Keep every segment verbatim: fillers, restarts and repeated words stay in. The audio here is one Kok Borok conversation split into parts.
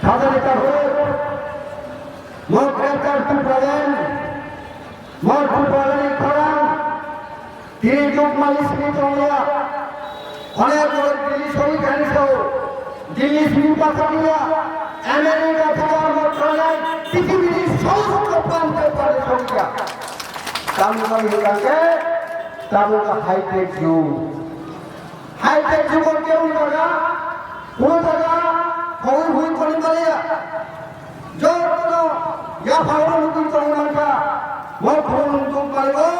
Khajani Tabuk, Mok Greater Tipraland, Mok Tipraland ni khorang, tini juk mali simi tongya, onek borok Delhi sori kani sao, Delhi simi pathakya, America thaka mok thangnai, pithibini somosto prante prante songya. Tamni bagwi hwnkhe, tabuk high-tech jug. High-tech jugo kebo jaga, kunu jaga, hoi hui koni maliya. Jotono yaphangno nukwi tongwi mankha. Bo phone nukmani o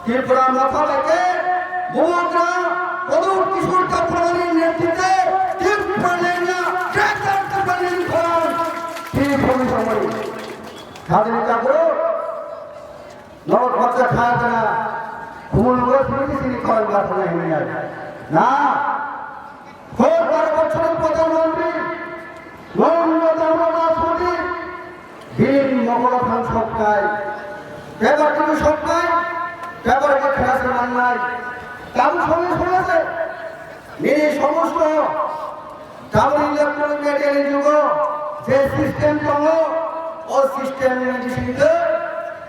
Tripura motha bai khe Bubagra Pradyot Kishore Debbarmani netrite Tripura lengya Greater Tipraland khorang thik phone tongmani. Khajani tabuk. Norok hoksa kha kana, khumulwngo sini sini khorang ba thangna hinwi nai. Na, khor baro bochorni prodhan mantri, Narendra Damodar Das Modi, bini mokolo thang soknai, paper tini soknai, paper bo khna se mannai, tabuk songwi songase. Nini somosto tabuk electronic media ni jugo je system tongo, o system ni bisingtwi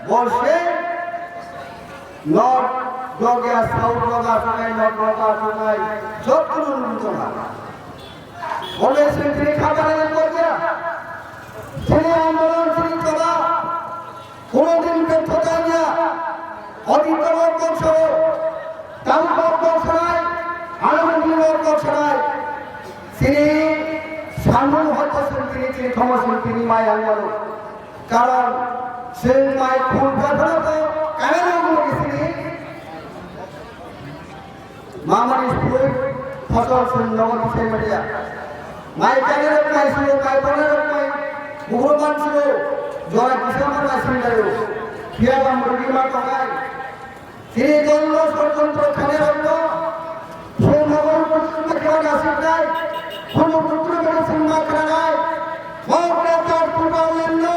bo se North block ya South block asonai, North block asonai, jotono nugwi tongo. Omo se tini kha barani kok ya, tini andolon, tini choba. Kono din betho tangya, odito rok bokso, tabuk rok boksanai, anamani rok boksanai. Chini samung hoito chwng tini, chini thomo chwng tini mai ang mano. Karon chwng mai khun phaphano to kaya rok chini. Mamani sui phosol sung nogo kisai media. Mai kani rok mai sui, mai bana rok mai bukro ban sui, jora kisa ma mai sui dayo. Phiya ba murgi ma tongai. Sini dollo sorjontro khane rok no. Sui nogo rok mai kira nasik nai. Khunu putru kira sing ma kira nai. Mok Greater Tipraland no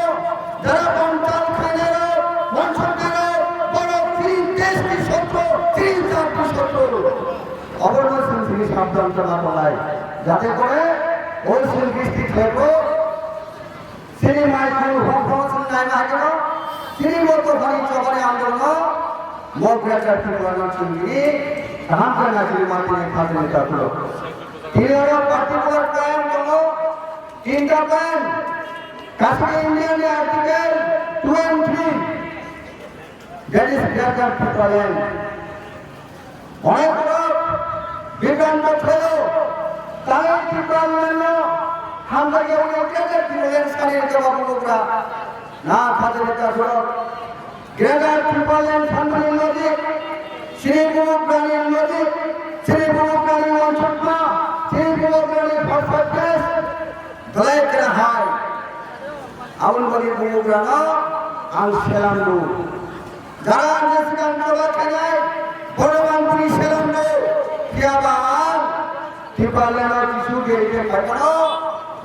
jara bongchal khainai rok, bongchal khainai rok, borok chini desh ni sotro, chini jat ni sotro. Oborno chwng chini sabdhan khe ma tongnai. Jate kore oi chwng district level chini mai khun hok hok chwng naina hageno, chini moto hani chobani andolno Mok Greater Tipraland no chwng chini kaham khe na chini mantri ni khajani takhuk. Tini oro particular point tongo. Tinta point, Kashmir India ni Article two and three, that is Greater Tipraland. Onek borok bibranto khlaio, tai Tipraland no hamjakya hwnwi Greater Tipraland sani rwkhe bo bubagra. Na khajani takhuk. Greater Tipraland sanmani logic, chini bubagrani logic, chini bubagrani uansukma, chini bubagrani perspective, belai kena hai. Aboni bagwi bubagrano ang selam do. Jara ang je swkang choba khainai, borok ang bini selam do. Phiya ba ang Tipraland o kisu geri geri phai mano,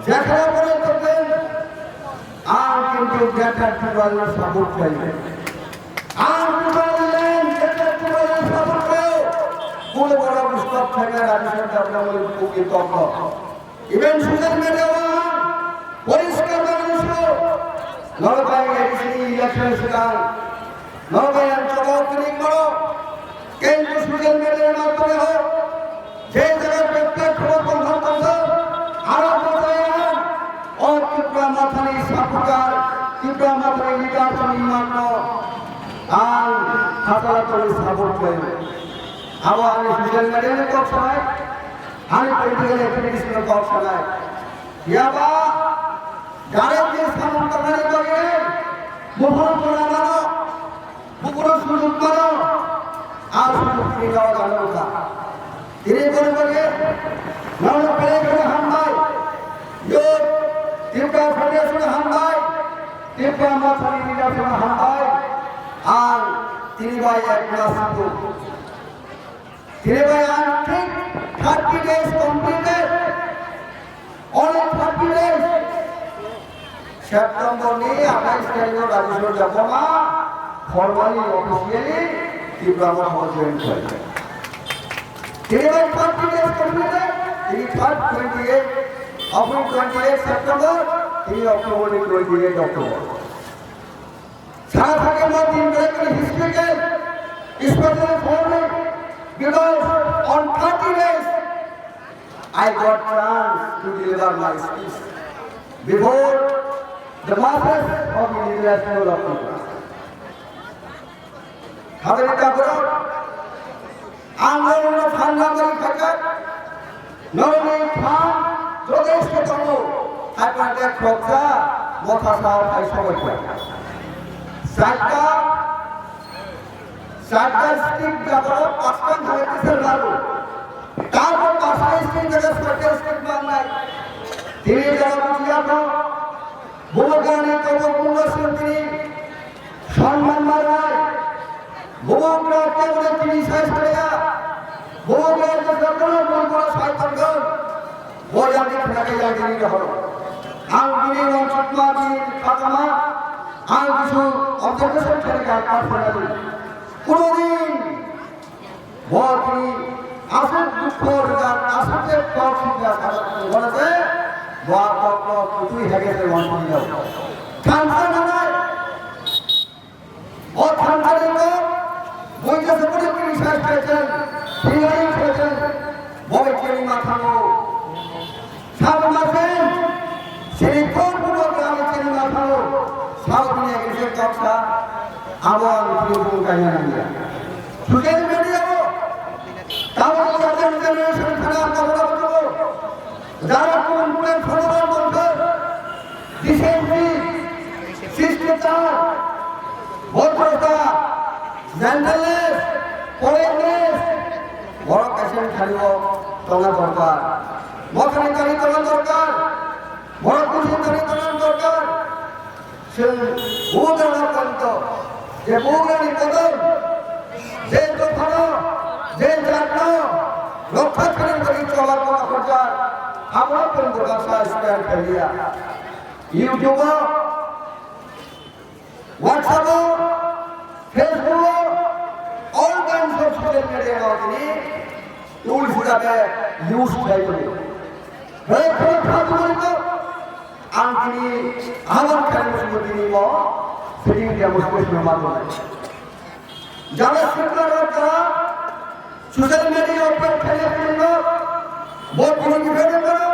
jekhana phano tongkhe. Ang kintu Greater Tipraland no support khlaio. Ang Tipraland, Greater Tipraland no support khlaio. Kunu borok stop khaina rani sar dabna muli buki tokno. Even social media o ang poriskar bagwi sio. Norok bai A D C ni election swkang. Norok bai ang chobao klinik mano. Kintu social media ni madhyome ho. Je jaga platform tong tong tong, aro bwsai ang o Tipra Mothani supporter, Tipra Mothani leader chini mano ang hasala tongwi support khlaio. Abo ani social media ni kok sanai, ani political activities ni kok sanai. Yaba, direct je samung tangnani bagwi, mohor pura mano. Bukuno sujuk mano, a sujuk tini gawa gana uta. Tini bori bori, nono pele kene hambai. Yo, Tipra Federation hambai. Tipra Mothani Leadership hambai. Ang tini bai ek mas itu. Tini bai ang thik thirty days completed. Only thirty days. September ni athais tarikh o Rajeshwar Debbarma formally, officially Tipra Motha join khlai. Tini bai thirty days completed. Tini third twenty-eight, of twenty-eight September, tini October ni twenty-eight October. Sara thake mo din bere kini history ke, especially for me, because on thirty days, I got chance to deliver my speech before the masses of the international people. Haberi kakurok, ang norokno phan nangmani khaikha, norokni phan jothesto tongo, hai phano khe khoroksa mothasao phai sogwi kha. Sakta, sakta stick jagao paskang thangwi tisar lago. Tarpor paskang stick jaga sakta stick mangnai. Tini jaga bujiya kho, bubagrani tongmung mungno swng tini. Sanman manai, bubagra kebo tini sai saiya, bubagra je jotono mungkoro sai tongkon, bo yagdi khna khe yagdini rohor. Ang bini wansukma, bini khakama, ang kisu observation khe kha personally. Kuno din bo tini aswk dukho rwjak, aswk je kok swijak, aswk tongmani je bo a kokno kwtwi hege se wansukjak. Thansa nanai. O thansa ni kok, buija se puri puri sai sai sai, sinai sai sai, bo bai chini ma thango. Sabo ma sen, sini kon bubo kami chini ma thango. Sabo ni agri se kok sa, abo ang tini bung kanya nangya. Social media o, tamo o generation khana kabura butugo. Jara kun kun follower tongkha, recently, sister, bhodrata, gentleness, politeness, borok kaisa thani o tongna dorkar. Mothani thani tongna dorkar. Borok kusi thani tongna dorkar. Chwng bugrano ponto, je bugrani kodol, je dophano, je jatno rokha khaina bagwi choba kok akhorjak, abono ponto baksa square khailiya. YouTube-o, WhatsApp-o, Facebook-o, all kinds of social media-o tini tools hisabe use khlai tongo. Hei, khorok kha tongmani kok, ang tini ahwan khaini muchungo tini bo sitting demonstration-o ma tongnai. Jara sikla rok jara social media operate khaina tini bo, bo tini bibedon mano,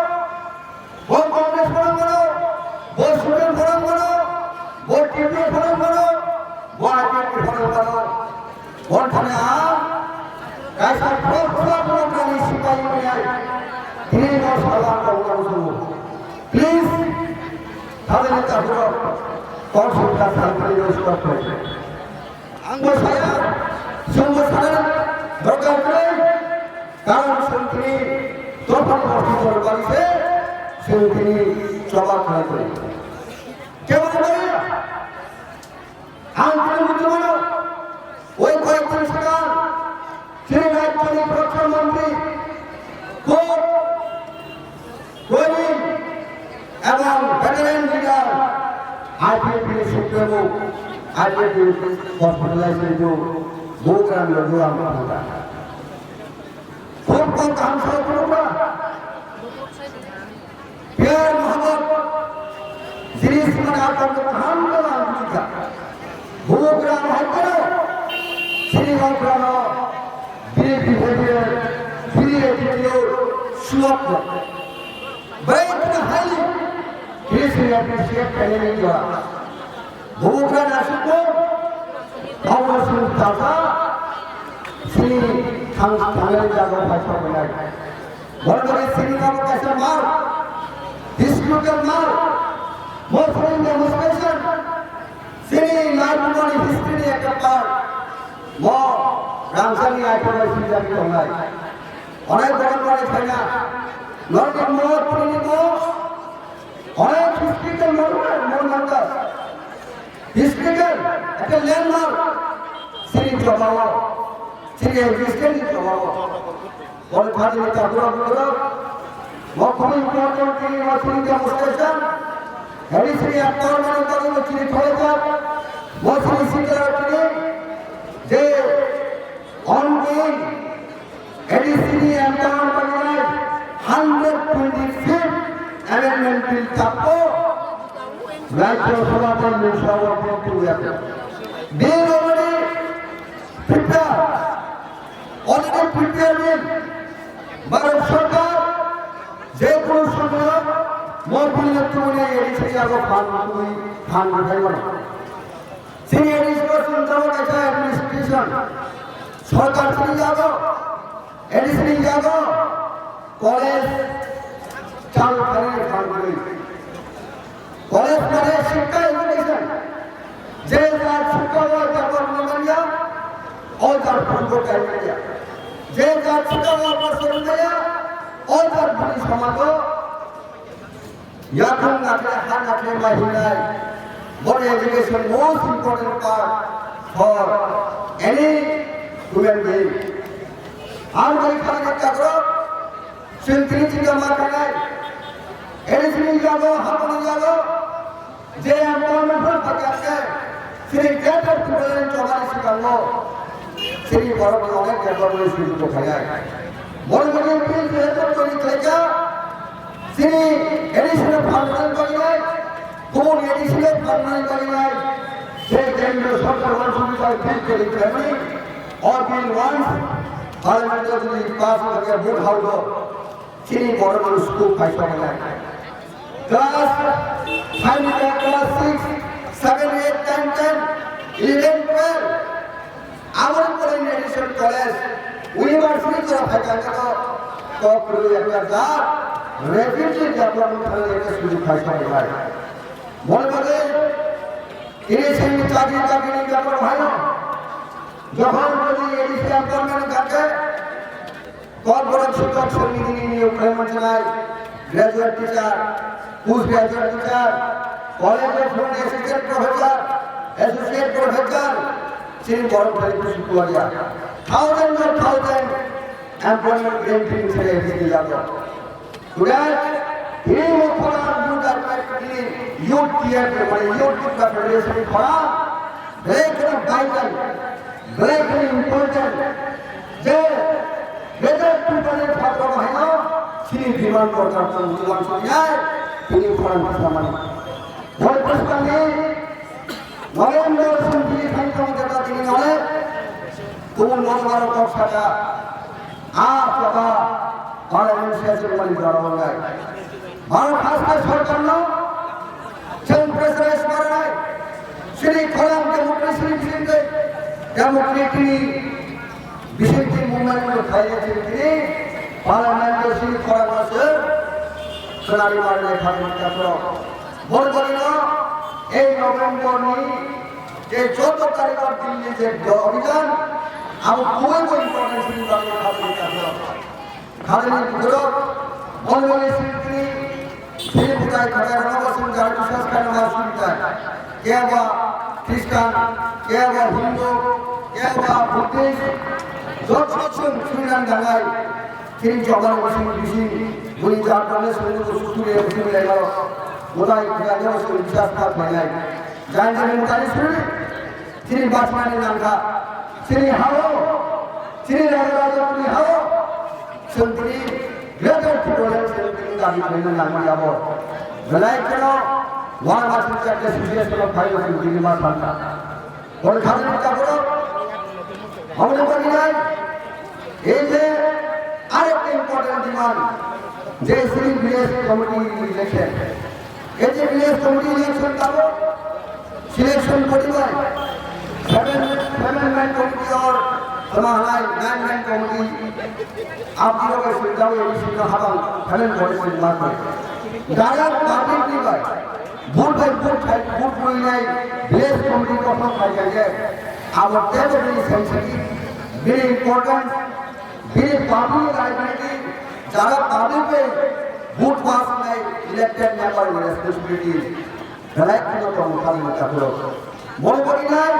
bo Congress phalang mano, bo C P M phalang mano, bo T P F phalang mano, bo I P F T phalang mano. Bonthani ang kaisa prokhula prokhulani sipai wngnai, tini no sala kok wngnai. Please, thadani takhurok, kok sukha santri no stop khlai. Ang bo saya, chwng bo sana dorkar kwrwi, karon chwng tini dophani hospital bari se, chwng tini choba khlai kwrwi. Kebo bari? Ang tini buji mano, oi koyek din swkang chini rajyoni raksha mantri, kok Koini ebong veteran leader, I P F T ni supremo, I P F T ni hospitalized ni bugra ni logo ang thangkha. Khub kok kaham sa khulumkha. Piyar Mohammad, jini simani atar kaham khe ang bujikha. Bugrano hai kheno, chini rokno, bini behavior, bini attitude, suwak no. Bwrwi kheno highly, bini sini appreciate khainani jora. Bugrano aswk no, Congress ni tasa, chini thang-, thangnani jaga o paisa mwnai. Borok ni sini abo kaisa mark, historical mark, Muslim demonstration, chini naitugmani history ni ekta part, mo ramsani aithobai swijak tongnai. Onek borok bai phaina, norok ni mo, tini mo, onek historical monument, monument. Historical, ekta landmark, chini jogao, chini existence ni jogao. Boni thani ni tabura bura, mo khubui important tini mo chini demonstration, hari chini ekta mani tani mo chini thoi jak, mo chini sikla tini, je ongoing, A D C ni empower parinai, hundred Amendment bill chapo, Rajya Sabha bai mungsa o bill tuya. Bill already prepare, already prepare bill. Bharat Sarkar je kono somoy mo bill tuni A D C yago fund tuni fund rwphai mano. Chini A D C o chwng tamo kaisa administration, sorkar chini yago, A D C ni yago college chalu khainani phan kwrwi. College mane shikha education. Je jat shikha o jabor manya, o jat purbo kaimanya. Je jat shikha o pasor manya, o jat bini somajo Yakung nakle ha nakle ma hinai. Bono education most important part for any human being. Ang bai khana kakrok, sentri chika ma khanai. Any sini jago, hapani jago, je employment hol pakai. Sini greater Tipraland chobani sikango, sini borok ni onek development sujog khainai. Borok ni pil je to toni khlaika, sini additional fund nai painai, kubun additional fund nai painai, je kendriya sorkar wansugwi bai pil khlaimani, all bill once, parliament o jodi pass khlaiya vote haudo. Chini borok no school paisa manai. Class five ni class six, seven, eight, nine, ten, eleven, twelve. Amoni pore medical college, university jora phai kha khe to kok rwi ekta jat rapidly development khlai ekta sujog paisa manai. Boni bagwi tini chini chakri chakri ni bepar haino. Jokhon jodi A D C appointment kha khe Kokborok Shikhok Samiti ni niyok khlai manjaknai graduate teacher, post graduate teacher, college of law assistant professor, associate professor, chini borok khlai kusu kuwariya. Thousand of thousand employment guarantee ni sere bisi jago. Today, tini mo khorang youth advocate ni youth T F, mane youth Tripura Federation ni khorang, belai kheno vital, belai kheno important, je Greater Tipraland ni phataro haino chini demand dorkar tong tong sokya, tini khorang samani. Hoi pustani, Narendra Singh tini thang tong jeta tini nole, kubun nokbar kok saka, a saka, parliament session mani jora wangai. Bharat haste sorkar no, cheng pressurize maranai, chini khorang democracy ni bisingtwi, democracy ni bisingtwi movement no khaye chini tini, parliament no chini khorang no se, khnari maranai khaye chakro. Borbarino ei November ni je joto tarikh o Delhi je obhijan, abo kubui bo important sini bagwi khabai kha. Khabai ni bwkhwrok, Honorable Secretary, Sri Bhutai Khatai Rama Singh Jara Biswas Khairama Singh Bhutai, keba Christian, keba Hindu, keba Buddhist, joto sung sung nang dangai. Chini jogani bising bising bini jatni songno suri suri lego. Mutai khwlai no suri bisas kha khlainai. Jani jani mutai suri. Chini basmani nangkha. Chini hao. Chini raja raja ni hao. Sentri. Greater Tipraland sentri dabi khlaina nangmani abo. Belai kheno. Wan masing chakya sujia solo khayo sentri ma sangkha. Hor khatung ni tabuk, hor ni bagwi nai, ei je arekta important demand, je chini village committee election, ei je village committee election tabuk, selection body bai, seven, seven man committee or tama halai nine man committee, abdi rok bai sujao, ei sujao habang seven body sujao. Direct public ni bai. Vote by vote khai, vote rwinai village committee kothom khai kha khe, abo teibo bini sensitive, bini important, bini public liability, jara public bai vote pass khlai elected member ni responsibility belai kheno tongo kha bini takhuk. Boni bagwi nai,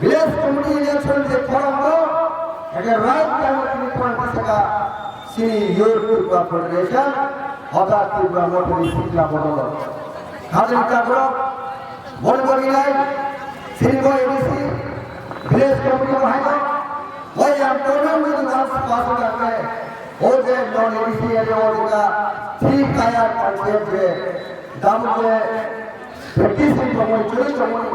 Village committee election je khorang no, eke right time o tini khorang tisaka chini Youth Tripura Federation, hota Tripura Mothani Sikla Bodol. Khajani takhuk, boni bagwi nai, chini bo A D C, village committee bo haino, bo yang kono ni dukan pasu dakle, O je non A D C area o jega three tier panchayat je, dam je fifty sing tongmani, chwri tongmani,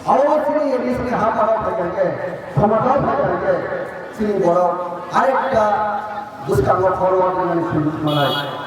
abo chini A D C ni ha mano phaikha khe, khomotao phaikha khe, chini borok arekta bwskango khorok nani sujug manai.